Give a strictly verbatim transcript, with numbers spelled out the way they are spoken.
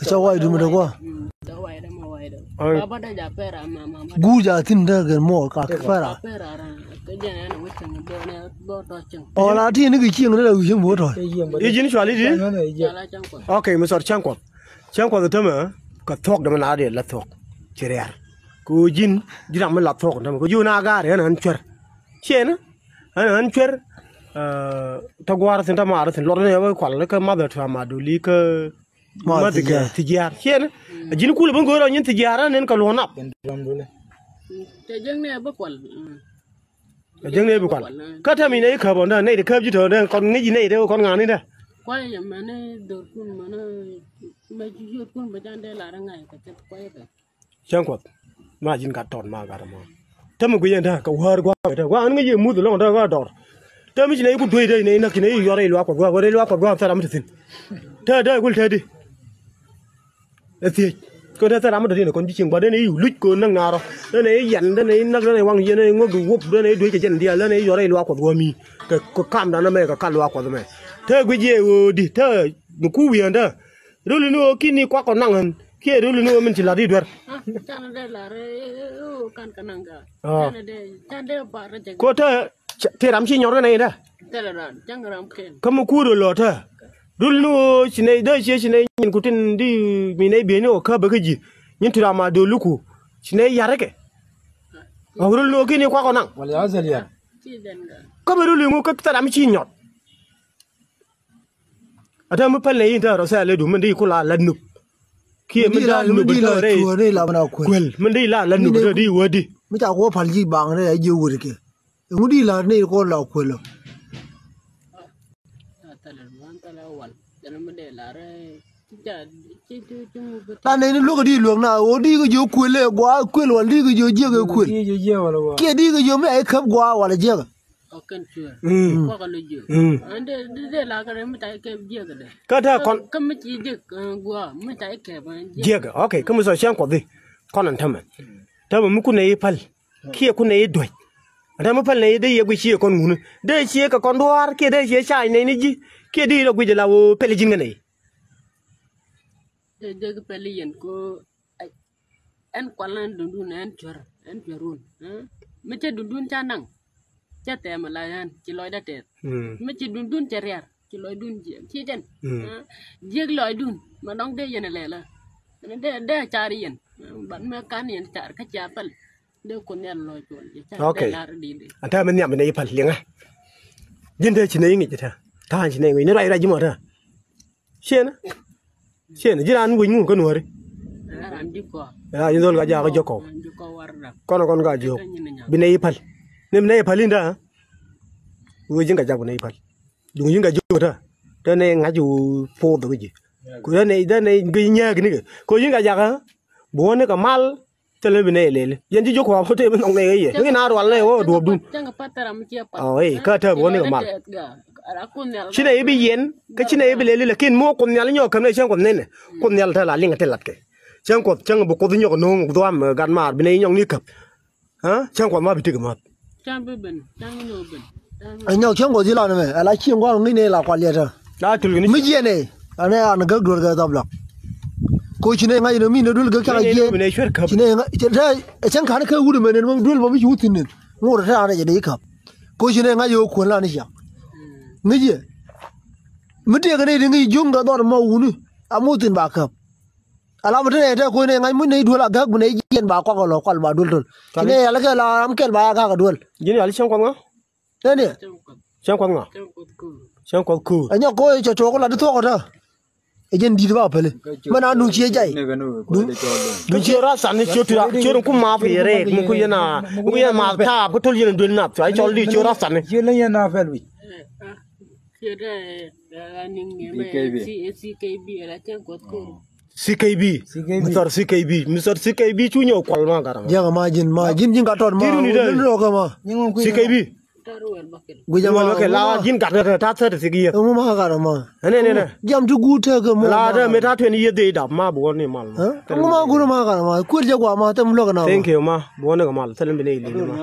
Cä way dum dɛ guɔ. Guur ja thi̱n dee kɛ mɔ ka pɛra. Ɔ la ti ni kɛ cieŋ dee la wi̱i̱ cieŋ bi wä tɔ̱. I̱ ji̱n cuali ti? Ok, mi sɔr cäŋ kuɔth. Cäŋ kuɔth tämɛ kɛ thuɔ̱k dämɛ la dee la thuɔ̱k ci riɛr. Kɛ ɣöö ji̱n ji̱ ram mi la thuɔ̱k tämɛ kɛ ji̱ wä na gaar yɛn ɣän cuɛr. Ciɛn ɣän ɣän cuɛr. Tä gua̱a̱r thi̱n tä maar thi̱n luɔt ni ɣä kual kä mathɛ tua̱a̱ ma doli kä mathɛ kɛ thi̱ jiaar. Ciɛn a ji̱n kulɛ bi go̱o̱r ɔ nyin thi̱ jiaar ɣän nen kɛ luɔ̱k nap. Cɛ jek ni a bi kual. Kä tɛm inɛ i̱ käp ɔn dä nɛy ti käp ji̱ tɔ̱ dä kɔn ŋi̱c inɛ ite kɔn ŋa̱a̱n in dä. Kuay yɛ mɛn i̱ dhorkun mɛn i̱ mɛ ci yio̱tkun bɛ can dee lar i̱ ŋa̱c kɛ cɛ kuay kɛ. Cäŋ kuɔth ma ji̱n gat tɔt ma gat ɛmɔ. Tɛm i̱ guic ɛn dä kɛ wäär gua̱a̱k ite gua̱a̱k ɛn ŋi̱c i̱ muth ɛlɔ̱ŋ dä ɣä dɔr. Tɛm i̱ ci nɛ i̱ ku duec dä inɛ i̱ näk ci nɛ i̱ yɔr i̱ luaak kuɔth gua̱a̱k wä i̱ luaak kuɔth gua̱a̱k thɛr am ti thi̱n. Tɛ dee kul tɛ di. Ɛ thiec kɛ tɛ thɛr ram mi dɔ̱diɛn ɛ kɔn ji̱ cieŋ gua̱th den ɛ i̱ luc kɛ näk naar ɔ den ɛ i̱ yɛn den ɛ i̱ näk den ɛ i̱ waŋ yɛn ɛ i̱ ŋuɔ̱k i̱ wuɔp den ɛ i̱ duec kɛ jɛn diaal den ɛ i̱ yɔr ɛ i̱ luaak kuɔth wä mi kɛ kɛ kam dan ɛmɛ kɛ kal luaak kuɔth ɛmɛ. Tɛ guic yɛ ɣöö di tɛ mi ku wi̱i̱ ɛn dä ruli ni ɣöö ki̱n i̱ kuak kɔ naŋ ɛn kiɛ ruli ni ɣöö min ci la̱t i̱ duer. Ko tɛ ti ram ci nyɔr kɛ nɛy dä. Kä mi kuut ɛ lɔ tɛ. Rul ni ɣöö ci nɛy dee cie ci nɛy nyin ku tin di mi nɛy bieyni ɣöö käpɛ kä ji̱ nyin ti ram a do̱l iku ci nɛy ya̱rikɛ. Ɣɔk rul ni ɣöö ki̱n i̱ kuak ɔ naŋ. Kä bi rul iŋu kä thil ram ci nyɔt. Ɛ te mi päl nɛy in te rɔ thɛɛl idu min di ku la la̱t nup. Kiɛ min di la nup in te rɛy kuel min di la la̱t nup in te di wä di. Mi ca ku wä pal ji̱ baŋ rɛy a ji̱ wä di kiɛ. Ŋut di la ni ko la kuel ɔ. La nɛy ni luäk di luäk na ɣöö di kɛ jiö kuel ɛ gua kuel wal di kɛ jiö jiäk ɛ kuel. Kiɛ di kɛ jiö mi a i̱ käp gua wal jiäk. Kä tɛ kɔn jiäk. Ok, kä mi thɔ cäŋ kuɔth di kɔn ɛn tämɛ. Tämɛ mi kun ɛ i̱ päl kiɛ kun ɛ i̱ duäc. Ɛ tämɛ päl nɛ i̱ dee yɛ guic cië kɔn ŋuni dee cië kɛ kɔn duaar kiɛ dee cië ca̱a̱c nɛy ni ji̱ kiɛ dee i̱ rɔ guic ɛ la ɣöö pɛl ji̱n ŋä nɛy. Dee dee kɛ pɛl yɛn ko. Ɛn kual ɛn dundun ɛn cuɛr ɛn cuɛr wun. Mi cɛ dundun ca naŋ cɛ thɛmɛ la ɛn ci lɔcdä tɛth. Mi ci dundun cɛ riar ci lɔcdun jiɛk ci jɛn. Jiɛk lɔcdun ma dɔŋ dee yɛn ɛ lɛlä. Dee dee car yɛn ban mɛ kan yɛn car kä cia pɛl. Dee kun nhial lɔc cuɔl. Ok. An tɛ mi nhiam bi nɛ yi pal liŋä. Ji̱n dee ci nɛ yi ŋic tɛ ta̱a̱n ci nɛ yi ŋic ni ruac ruac ji̱ mɔ tɛ. Cienä. Cienä ji̱ raan wec ŋu kä nuääri. Ɛ ji̱ dhol ka jakä jiök kɔw. Kɔn kɔn ka jiök bi nɛ yi pal. Ni bi nɛ yi pal in tɛ. Wec ji̱n ka jak bi nɛ yi pal. Duŋ ji̱n ka jiök tɛ tɛ nɛ ŋa̱c wä poth kä ji̱. Ku tɛ nɛ tɛ nɛ gɛ nyääk ni kɛ ko ji̱n ka jakä. Bi wä ni kɛ mal. Thilɛ bi nɛy lɛli yɛn ci jiök kɔak mi tëë mi nhɔk nɛy kä yɛ mi na rual nɛy wä duɔ̱ɔ̱pdun. Ɔ ɛ kä täämɛ wä ni kɛ mal. Ci nɛy bi yɛn kä ci nɛy bi lɛli lakin mi wä Kuoth Nhial nyɔk käm nɛy cäŋ Kuɔth nɛnɛ. Kuoth Nhial te la liŋ te latkɛ cäŋ Kuɔth cäŋ bi Kuoth nyɔk no̱o̱ŋ dhuam gat maar bi nɛy nyɔk ni käp. Cäŋ Kuɔth ma bi tekɛ ma̱th. Ɛ nyɔk cäŋ Kuɔth ji̱ lan mɛ ala cieŋ gua̱a̱k ŋi̱n ni la kual yɛt ɛ. Mi jiɛn ɛ anɛ an gäk duɔl kɛ dhɔp lak. Ko ci nɛ ŋa̱c ni mi ni duel gäk cak a jiɛn. Ci nɛ ŋa̱c cɛ tɛ cäŋ ka̱n kɛ wut mɛ ni mɛ duel mɛ mi ci wut thi̱n ni ŋot tɛ an ɛ jɛ dee i̱ ka̱p. Ko ci nɛ ŋa̱c yɛ wä kuäl lan i̱ ciak. Ŋi̱c yɛ mi tëëk ni ti ŋi̱c juŋ kɛ dhɔr mɔ wuni a muth thi̱n ba käp. Ala mi te nɛ te koc nɛ ŋa̱c muc nɛ i̱ duel a gäk bi nɛ i̱ jiɛn ba kuak ɛ lɔ kual ba duel töl. Ci nɛ yal kɛ la ram kɛl ba ya gak ɛ duel. Ji̱n yal cäŋ kuɔth ŋa? Tëndiɛ. Cäŋ kuɔth ŋa? Cäŋ kuɔth köör. Ɛ nyɔk koc cɛ tuɔɔk la di thuɔk ɛ tɔ. Ɛ jɛn di̱t ba päli mɛn a nuŋ ciɛ jay. Duŋ ciö rath than ni ciö ti ciö kum math kɛ yɛ rɛɛk mi ku yɛn a mi ku yɛn math taap kä töl yɛn duel nath cua cɔl di ciö rath than ni. C K B. C K B. Mister C K B. Mister C K B cu nyɔk kual ma gat ma. Jiäk ma ji̱n ma ji̱n ji̱n ka tɔt ma. Ji̱n rɔ kɛ ma. C K B. Guic ama kɛ la ji̱n gat kɛ ta thirty six years. Ŋu ma gat ama. Ɛnɛ nɛ nɛ. Jam ti guut tek kɛ mɔ. La dɛ mi ta twenty years dee dap ma bi wä ni mal ma. Ŋu ma guut ma gat ama kuet jɛ gua ma tɛm luɔk na. Thank you ma bi wä ni kɛ mal thil mi bi ni ili ma.